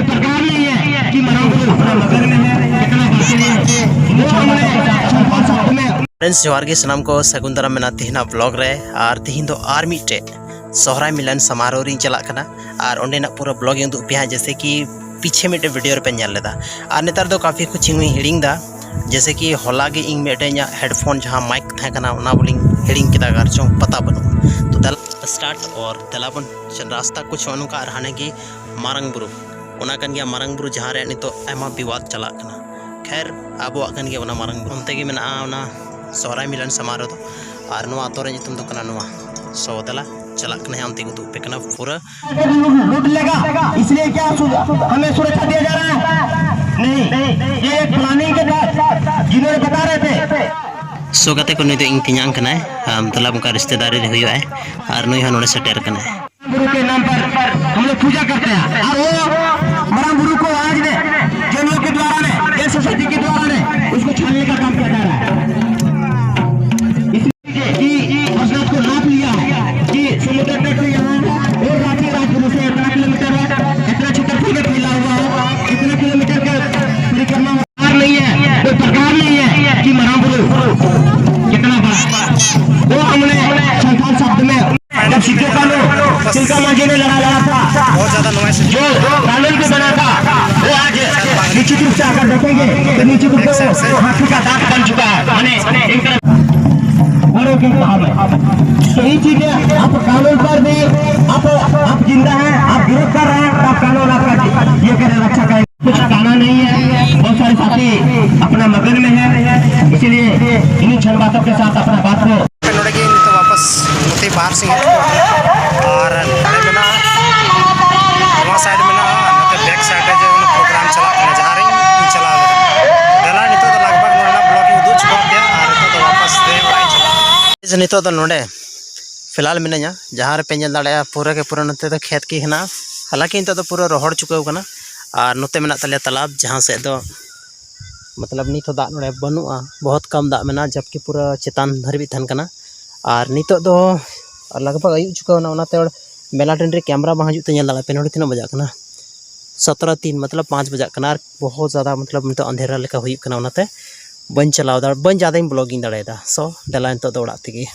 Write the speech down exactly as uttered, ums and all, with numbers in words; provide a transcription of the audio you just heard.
सरकार नहीं है कि मरांगपुर अपना मगन में है, कितना बाकी है, वो हमने संभाल सकते हैं। फ्रेंड्स, ᱡᱚᱦᱟᱨ ᱜᱮ ᱥᱟᱱᱟᱢ ᱠᱚ, ᱥᱟᱹᱜᱩᱱ ᱫᱟᱨᱟᱢ ᱢᱮᱱᱟᱜᱼᱟ ᱛᱤᱦᱤᱧᱟᱜ ᱵᱞᱚᱜ ᱨᱮ᱾ ᱟᱨ ᱛᱤᱦᱤᱧ ᱫᱚ ᱟᱨ ᱢᱤᱫᱴᱮᱡ ᱥᱚᱦᱨᱟᱭ ᱢᱤᱞᱚᱱ ᱥᱚᱢᱟᱨᱳᱦ ᱨᱤᱧ ᱪᱟᱞᱟᱜ ᱠᱟᱱᱟ, ᱟᱨ ᱚᱸᱰᱮᱱᱟᱜ ᱯᱩᱨᱟᱹ ᱵᱞᱚᱜ ᱤᱧ ᱩᱫᱩᱜ ᱯᱮᱭᱟ, ᱡᱮᱭᱥᱮ ᱠᱤ ᱯᱤᱪᱷᱮ ᱢᱤᱫᱴᱮᱡ ᱵᱷᱤᱰᱤᱭᱳ ᱨᱮᱯᱮ ᱧᱮᱞ ᱞᱮᱫᱟ᱾ ᱟᱨ ᱱᱮᱛᱟᱨ ᱫᱚ ᱠᱟᱯᱷᱤ ᱠᱩᱪ ᱤᱧ ᱦᱤᱲᱤᱧ ᱮᱫᱟ, ᱡᱮᱭᱥᱮ ᱠᱤ ᱦᱚᱞᱟ ᱜᱮ ᱤᱧ ᱢᱤᱫᱴᱮᱡ ᱤᱧᱟᱹᱜ ᱦᱮᱰᱯᱷᱳᱱ ᱡᱟᱦᱟᱸ ᱢᱟᱭᱤᱠ ᱛᱟᱦᱮᱸ ᱠᱟᱱᱟ, ᱚᱱᱟ ᱵᱚᱞᱮᱧ ᱦᱤᱲᱤᱧ ᱠᱮᱫᱟ, ᱟᱨ ᱪᱚᱝ ᱯᱟᱛᱟ ᱵᱟᱹᱱᱩᱜᱼᱟ᱾ ᱛᱚ ᱫᱮᱞᱟ ᱥᱴᱟᱨᱴ ᱚᱨ ᱫᱮᱞᱟ ᱵᱚᱱ ᱪᱮᱫ ᱨᱟᱥᱛᱟ ᱠᱩᱪ ᱱᱚᱜᱼᱚ ᱱᱚᱝᱠᱟ, ᱟᱨ ᱦᱟᱱᱮ ᱜᱮ ᱢᱟᱨᱟᱝ ᱵᱩᱨᱩ, ᱚᱱᱟ ᱠᱟᱱ ᱜᱮᱭᱟ ᱢᱟᱨᱟᱝ ᱵᱩᱨᱩ ᱡᱟᱦᱟᱸ ᱨᱮ ᱱᱤᱛᱚᱜ ᱟᱭᱢᱟ ᱵᱤᱵᱟᱫ ᱪᱟᱞᱟᱜ ᱠᱟᱱᱟ᱾ ᱠᱷᱮᱨ, ᱟᱵᱚᱣᱟᱜ ᱠᱟᱱ ᱜᱮᱭᱟ ᱚᱱᱟ ᱢᱟᱨᱟᱝ ᱵᱩᱨᱩ, ᱚᱱᱛᱮ ᱜᱮ ᱢᱮᱱᱟᱜᱼᱟ ᱚᱱᱟ ᱥᱚᱦᱨᱟᱭ ᱢᱤᱞᱚᱱ ᱥᱚᱢᱟᱨᱳᱦ ᱫᱚ᱾ ᱟᱨ ᱱᱚᱣᱟ ᱟᱛᱳ ᱨᱮᱭᱟᱜ ᱧᱩᱛᱩᱢ ᱫᱚ ᱠᱟᱱᱟ ᱱᱚᱣᱟ᱾ ᱥᱚ ᱫᱮᱞᱟ ᱪᱟᱞᱟᱜ ᱠᱟᱱᱟ, ᱚᱱᱛᱮ ᱜᱮ ᱩᱫᱩᱜ ᱟᱯᱮ ᱠᱟᱱᱟ ᱯᱩᱨᱟᱹ᱾ लूट लेगा, इसलिए क्या सु-, हमें सुरक्षा दिया जा रहा है? नहीं, ये एक प्लानिंग के तहत जिन्होंने बता रहे थे। ᱥᱚ ᱜᱟᱛᱮ ᱠᱚ, ᱱᱩᱭ ᱫᱚ ᱤᱧ ᱛᱮᱧᱟᱝ ᱠᱟᱱᱟᱭ, ᱟᱢ ᱢᱚᱛᱞᱚᱵ ᱚᱱᱠᱟ ᱨᱤᱥᱛᱮᱫᱟᱨᱤ ᱨᱮ ᱦᱩᱭᱩᱜᱼᱟᱭ, ᱟᱨ ᱱᱩᱭ ᱦᱚᱸ ᱱᱚᱰᱮ ᱥᱮᱴᱮᱨ ᱠᱟᱱᱟᱭ᱾ गुरु के नाम पर हम लोग पूजा करते हैं, और वो मराम गुरु को आज ने जैनियों के द्वारा ने, एस एस जी के द्वारा ने उसको छानने का काम किया जा रहा है। इसलिए कि प्रसाद को नाप लिया कि समुद्र तट से यहाँ और रांची राजगुरु से इतना किलोमीटर है, इतना क्षेत्रफल में फैला हुआ है, इतना किलोमीटर का परिक्रमा। सरकार नहीं है, कोई प्रकार नहीं है कि मराम गुरु कितना बड़ा। वो हमने संथाल शब्द में जब सिद्धू कानून तिलका मांझी ने लड़ा, लड़ा था, बहुत ज्यादा नॉइस है। जो कानून भी बना था, वो आज निश्चित रूप से अगर देखेंगे तो निश्चित रूप से वो हाथी का दांत बन चुका है। माने एक तरफ बड़ों के भाव है। तो ये चीजें आप कानून पर भी आप, आप जिंदा हैं, आप विरोध कर रहे हैं, आप कानून आपका ये कर रक्षा करेंगे। कुछ खाना नहीं है, बहुत सारे साथी अपना मगन में है, इसीलिए इन्हीं क्षण बातों के साथ अपना बात को ᱱᱚᱰᱮ ᱜᱮ ᱱᱤᱛᱚᱜ ᱣᱟᱯᱟᱥ ᱱᱚᱛᱮ ᱵᱟᱦᱟᱨ ᱥᱮᱫ ᱦᱮᱡ ᱟᱨ ᱱᱚᱰᱮ ᱢᱮᱱᱟᱜᱼᱟ, ᱱᱚᱣᱟ ᱥᱟᱭᱤᱰ ᱢᱮᱱᱟᱜᱼᱟ, ᱱᱚᱛᱮ ᱵᱮᱠ ᱥᱟᱭᱤᱰ ᱨᱮ ᱡᱮ ᱯᱨᱳᱜᱨᱟᱢ ᱪᱟᱞᱟᱜ ᱠᱟᱱᱟ, ᱡᱟᱦᱟᱸ ᱨᱮᱧ ᱪᱟᱞᱟᱣ ᱞᱮᱱᱟ᱾ ᱫᱮᱞᱟ, ᱱᱤᱛᱚᱜ ᱫᱚ ᱞᱟᱜᱽ ᱵᱷᱟᱜᱽ ᱱᱚᱰᱮᱱᱟᱜ ᱵᱞᱚᱜ ᱤᱧ ᱩᱫᱩᱜ ᱦᱚᱪᱚ ᱠᱟᱜ ᱯᱮᱭᱟ ᱟᱨ ᱱᱤᱛᱚᱜ ᱫᱚ ᱣᱟᱯᱟᱥ ᱫᱮ ᱚᱲᱟᱜ ᱤᱧ ᱪᱟᱞᱟᱜᱼᱟ᱾ ᱱᱤᱛᱚᱜ ᱫᱚ ᱱᱚᱰᱮ ᱯᱷᱤᱞᱦᱟᱞ ᱢᱤᱱᱟᱹᱧᱟ, ᱡᱟᱦᱟᱸ ᱨᱮᱯᱮ ᱧᱮᱞ ᱫᱟᱲᱮᱭᱟᱜᱼᱟ ᱯᱩᱨᱟᱹ ᱜᱮ ᱯᱩᱨᱟᱹ ᱱᱚᱛᱮ ᱫᱚ ᱠᱷᱮᱛ ᱜᱮ ᱦᱮᱱᱟᱜᱼᱟ᱾ ᱦᱟᱞᱟᱸᱠᱤ ᱱᱤᱛᱚᱜ ᱫᱚ ᱯᱩᱨᱟᱹ ᱨᱚᱦᱚᱲ ᱪᱩᱠᱟᱹᱣ ᱠᱟᱱᱟ᱾ ᱟᱨ ᱱᱚᱛᱮ ᱢᱮᱱᱟᱜ ᱛᱟᱞᱮᱭᱟ ᱛᱟᱞᱟᱵ, ᱡᱟᱦᱟᱸ ᱥᱮᱫ ᱫᱚ ᱢᱚᱛᱞᱚᱵ ᱱᱤᱛ ᱦᱚᱸ ᱫᱟᱜ ᱱᱚᱰᱮ ᱵᱟᱹᱱᱩᱜᱼᱟ, ᱵᱚᱦᱚᱛ ᱠᱚᱢ ᱫᱟᱜ ᱢᱮᱱᱟᱜᱼᱟ, ᱡᱟᱵᱠᱤ ᱯᱩᱨᱟᱹ ᱪᱮᱛᱟᱱ ᱫᱷᱟᱹᱨᱤᱡ ᱛᱟᱦᱮᱱ ᱠᱟᱱᱟ᱾ ᱟᱨ ᱱᱤᱛᱚᱜ ᱫᱚ ᱞᱟᱜᱽ ᱵᱷᱟᱜᱽ ᱟᱹᱭᱩᱵ ᱪᱩᱠᱟᱹᱣ ᱮᱱᱟ, ᱚᱱᱟᱛᱮ ᱢᱮᱞᱟ ᱴᱟᱺᱰᱤ ᱨᱮ ᱠᱮᱢᱨᱟ ᱵᱟᱝ ᱦᱤᱡᱩᱜ ᱛᱮ ᱧᱮᱞ ᱫᱟᱲᱮᱭᱟᱜ ᱯᱮ ᱱᱚᱰᱮ ᱛᱤᱱᱟᱹᱜ ᱵᱟᱡᱟᱜ ᱠᱟᱱᱟ᱾ ᱥᱚᱛᱨᱚ ᱛᱤᱱ ᱢᱚᱛᱞᱚᱵ ᱯᱟᱸᱪ ᱵᱟᱡᱟᱜ ᱠᱟᱱᱟ ᱟᱨ ᱵᱚᱦᱩᱛ ᱡᱟᱫᱟ ᱢᱚᱛᱞᱚᱵ ᱱᱤᱛᱚᱜ ᱟᱸᱫᱷᱮᱨᱟ ᱞᱮᱠᱟ ᱦᱩᱭᱩᱜ ᱠᱟᱱᱟ, ᱚᱱᱟᱛᱮ ᱵᱟᱹᱧ ᱪᱟᱞᱟᱣ ᱫᱟᱲᱮ ᱵᱟᱹᱧ ᱡᱟᱫᱟᱧ ᱵᱞᱚᱜᱤᱝ ᱫᱟᱲᱮᱭᱟᱫᱟ᱾ ᱥᱳ ᱫᱮᱞᱟ ᱱᱤᱛᱚᱜ ᱫᱚ ᱚᱲᱟᱜ ᱛᱮᱜᱮ᱾